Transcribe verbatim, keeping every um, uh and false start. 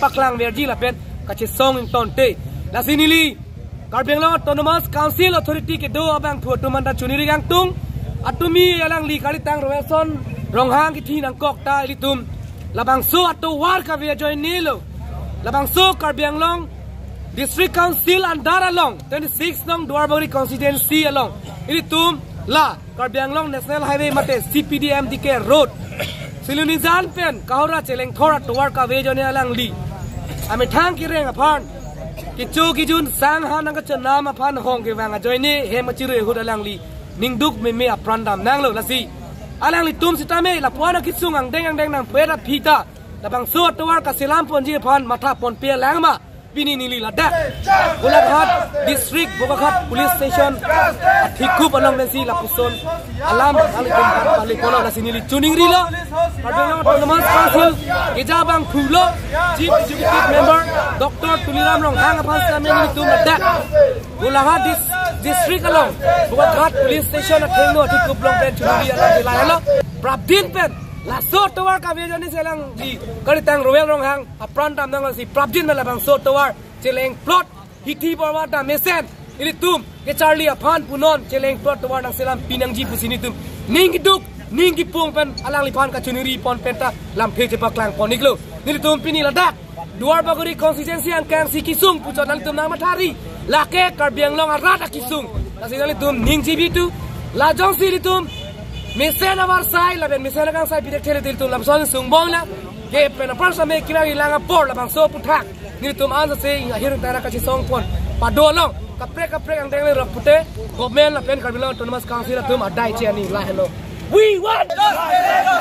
paklang verji lapen kachesong ingtonte. Lasi neli Karbi Anglong Autonomous Council Authority kedo abangphu atum anta chuniri kangtung. Atumi alangli kalitang Roelson Ronghang kithi nangkok ta ilitum labangso atovar kave ajoinelo. Labangso Karbi Anglong District Council under along twenty-six nong Duarbagori constituency along ilitum la Karbi Anglong National Highway mate C P D M D K road Silonijan pen Kahora Chelengthor atovar kave ajoine alangli amethang kereng aphan, kecho kejun sang ha nangkachenam aphan hong kevang ajoine hem achiru ahut alangli ningduk meme apran damnanglo. Lasi alanglitum sitame lapuan akesung angdeng angdeng nangpet aphi ta labangso atovar kaselam ponji aphan matha ponpe lang ma, pini neli ladak Golaghat District Bokakhat Police Station athikup along pensi lapuson alam alanglitum aphan pale polo. Lasi neli chuningrilo Karbi Anglong Autonomous Council keja abangphulo Chief Executive Member Doctor Tuliram Ronghang aphan sitame nelitum ladak Golaghat dis-, District along Bokakhat Police Station athengno athikup along pen chuningri alam lahelo. Prapjin pen laso atovar kave ajoine si alangli kalitang Roel Ronghang apran damnanglo. Lasi prapjin pen labangso atovar chelengplot hithi borwa dam mesen ilitum kecharli aphan punon chelengplot atovar nangselam pinangji pusi nelitum ning keduk ning kepung pen alangliphan kachuniri pon pen ta lamthe chepaklang pon iklo. Nelitum pini ladak Duarbagori constituency angkang si kesung puchot nangtum nangmathari, lake Karbi Anglong arat akesung. Lasi nangtum ningjepi tu, la jongsi ilitum mesen avarsai lapen mesen akangsai pidek thele ilitum lamson sungbong na ke pen apar same kirang ilang apor labangso aphuthak nelitum ansa se ahir tara kachesong pon pado along kaprek kaprek angdeng le rok pute government lapen Karbi Anglong Autonomous Council atum adai cheni lahelo. We want justice!